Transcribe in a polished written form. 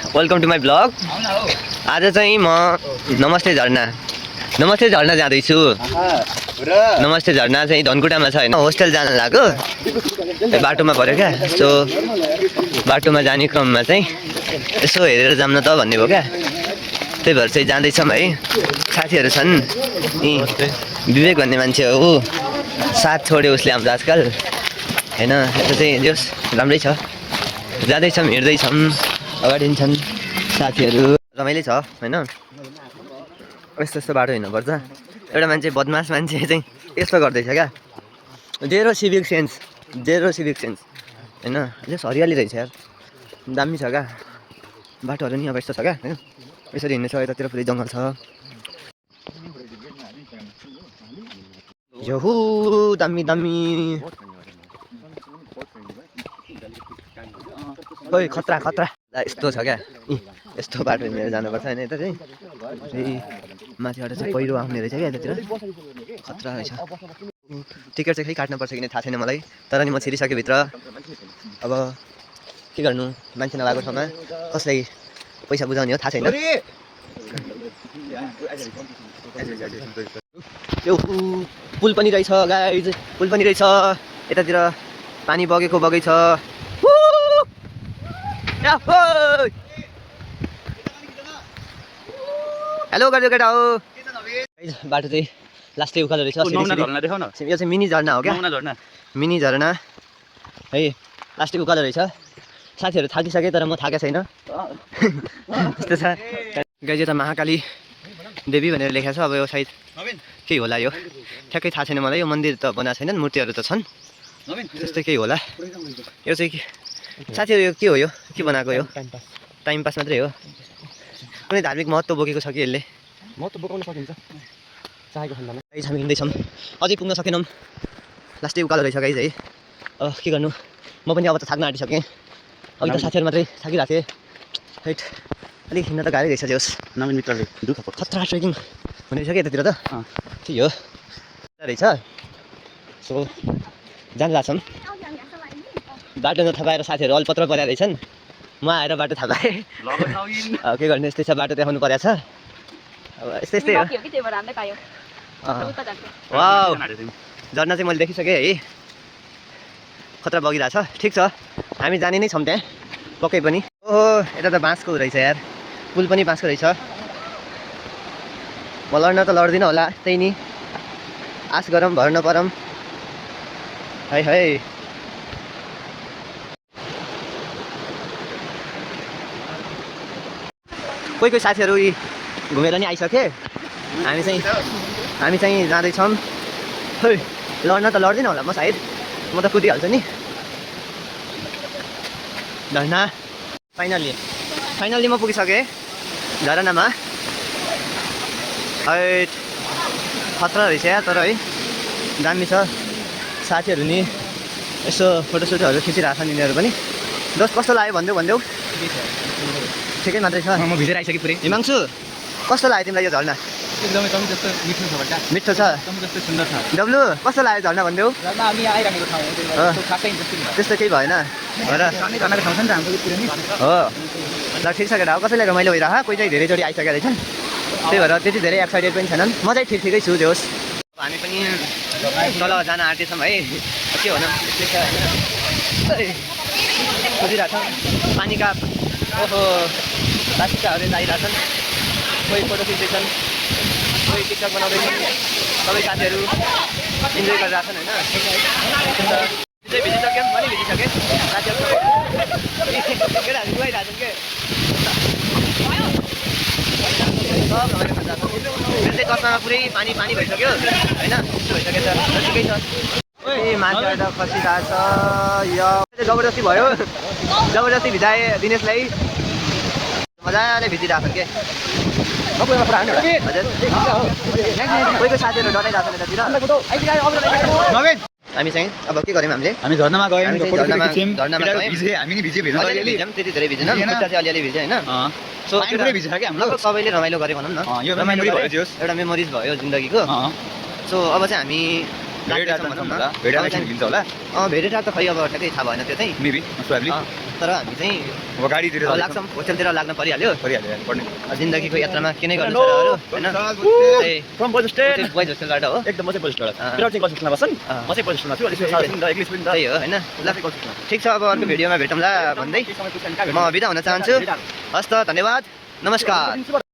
Welcome to my blog. आज चाहिँ म नमस्ते झरना जाँदैछु। नमस्ते झरना चाहिँ धनकुटामा छ होइन, होस्टेल जान लाग्यो, बाटोमा पऱ्यो क्या। सो बाटोमा जाने क्रममा चाहिँ यसो हेरेर जाऊँ न त भन्ने भयो क्या, त्यही भएर चाहिँ जाँदैछौँ है। साथीहरू छन्, विवेक भन्ने मान्छे हो, ऊ साथ छोड्यो उसले हाम्रो आजकल होइन। यस्तो चाहिँ जोस् राम्रै छ, जाँदैछौँ, हिँड्दैछौँ, अगाडि छन् साथीहरू, रमाइलो छ होइन। यस्तो यस्तो बाटो हिँड्नुपर्छ। एउटा मान्छे बदमास मान्छे चाहिँ यस्तो गर्दैछ क्या, जेरो सिभिक सेन्स होइन। जस हरियाली रहेछ यार, दामी छ क्या बाटोहरू नि। अब यस्तो छ क्या होइन, यसरी हिँड्ने छ। यतातिर पुरै जङ्गल छ। यहु दामी ओइ खतरा यस्तो छ क्या। यस्तो बाटो हिँडेर जानुपर्छ होइन। यता चाहिँ माथिबाट चाहिँ पहिरो आउने रहेछ क्या, यतातिर खतरा रहेछ। टिकट चाहिँ खै काट्नुपर्छ कि थाहा छैन मलाई, तर नि म छिरिसकेँ भित्र। अब के गर्नु, मान्छे नभएको ठाउँमा कसलाई पैसा बुझाउने हो थाहा छैन। त्यो पुल पनि रहेछ गाइज, पुल पनि रहेछ। यतातिर पानी बगेको छ। हेलो गर्दै केटा हो। बाटो चाहिँ लास्टै उकालो रहेछ। यो चाहिँ मिनी झरना हो क्या, मिनी झरना है। लास्टै उकालो रहेछ। साथीहरू थाकिसके तर म थाकेको छैन। त्यस्तो छ गाइज। यता महाकाली देवी भनेर लेखेको छ। अब यो सायद केही होला, यो ठ्याक्कै थाहा छैन मलाई। यो मन्दिर त बनाएको छैनन्, मूर्तिहरू त छन्, त्यस्तै केही होला। यो चाहिँ साथीहरू यो के हो, यो के बनाएको, यो टाइम पास मात्रै हो, कुनै धार्मिक महत्त्व बोकेको छ कि यसले? महत्त्व बोकाउन सकिन्छ चाहेको खण्डमा। गाइज हामी हिँड्दैछौँ, अझै पुग्न सकेनौँ। लास्टै उकालो रहेछ गाइज है। के गर्नु, म पनि अब त थाक्न आँटिसकेँ। अघि त साथीहरू मात्रै थाकिरहेको थिएँ। हैट अलिक हिँड्न त गाह्रै रहेछ। जोस् नवीन मित्रले खतरा ट्रेकिङ हुने रहेछ क्या यतातिर त। त्यही हो रहेछ। सो जान लाग्छौँ। बाटो नथाहा पाएर साथीहरू अलपत्र परेका रहेछन्। म आएर बाटो थाहा पाएँ। के गर्ने, यस्तै छ, बाटो देखाउनु परेको छ। अब यस्तै हो। वाउ, झर्ना चाहिँ मैले देखिसकेँ है, खतरा बगिरहेछ। ठिक छ, हामी जाने नै छौँ त्यहाँ पक्कै पनि। ओहो, यता त बाँसको रहेछ यार, पुल पनि बाँसको रहेछ। म लड्न त लड्दिनँ होला, त्यही नि आश गरौँ भर नपरौँ। है कोही साथीहरू घुमेर नि आइसके। हामी चाहिँ जाँदैछौँ। खै लड्न त लड्दिनँ होला म, सायद म त कुदिहाल्छु नि। झरना फाइनल्ली म पुगिसकेँ झरनामा। है खतरा रहेछ या, तर है दामी छ। साथीहरू नि यसो फोटोसुटहरू खिचिरहेको छन् यिनीहरू पनि। दोस्त कस्तो लाग्यो भनिदेऊ। ठिकै मात्रै छ। म भिजेर आइसकेँ पुरै। हिमांशु कस्तो लाग्यो तिमीलाई यो झरना? एकदमै तमी जस्तो मिठो छ बट्टा, मिठो छ, तमी जस्तो सुन्दर छ। डब्लु कस्तो लाग्यो झरना भनिदेऊ? झरना हामी आइराखेको ठाउँ हो, त्यो खासै इन्ट्रेस्टिङ भयो। त्यस्तो केही भएन र झरनाको ठाउँ छ नि त हाम्रो यतिर नि हो। ल ठिक छ केटा हो, कसैलाई रमाइलो भइरह। कोही चाहिँ धेरैचोटि आइसकेका रहेछन्, त्यही भएर त्यति धेरै एक्साइटेड पनि छैनन्। म चाहिँ ठिकै छु। जोस् हामी पनि तल जान आँटेछौँ है। के भनौँ, खोजिरहेछौँ पानीका। ओहो, बासिकाहरू आइरहेछन्, कोही फोटो खिच्दैछन्, कोही टिकटक बनाउँदैछन्। सबै साथीहरू इन्जोय गरिरहेछन् होइन। भिजिसक्यौँ, म नि भिजिसकेँ। साथीहरू केटाहरू गइरहेछन् के मेरो चाहिँ चस्मामा पुरै पानी भइसक्यो होइन। यस्तो भइसकेछ, ठिकै छ। मान्छेहरू त खसिरहेको छ। यो जबरजस्ती भयो, जबरजस्ती भिजाए दिनेशलाई। मजाले भिजिरहेको छ के। हजुर कोही साथीहरू डराइरहेको छ यतातिर। हामी चाहिँ अब के गर्यौँ, हामी झरनामा गयौँ, त्यति धेरै भिजेन, खुट्टा चाहिँ अलिअलि भिज्यो होइन। सो सबैले रमाइलो गरे भनौँ न, एउटा मेमोरिज भयो जिन्दगीको। सो अब चाहिँ हामी भेटेटार त खै अब ठ्याक्कै थाहा भएन त्यो चाहिँ मेबी प्रोबब्ली तर हामी चाहिँ अब गाडीतिर लाग्छौँ होटलतिर लाग्न परिहाल्यो पर्ने जिन्दगीको यात्रामा के नै गर्नु छ र अरू होइन फ्रम बोइज स्टेट बोइज होस्टेलबाट हो एकदम म चाहिँ बोइज स्टेट फिलहाल चाहिँ बोइज स्टेटमा बस्छन् म चाहिँ बोइज स्टेटमा छु अलिक इङ्ग्लिस पनि त्यही हो होइन ल ठिक छ अब अर्को भिडियोमा भेटौँला भन्दै म बिदा हुन चाहन्छु हस् त धन्यवाद नमस्कार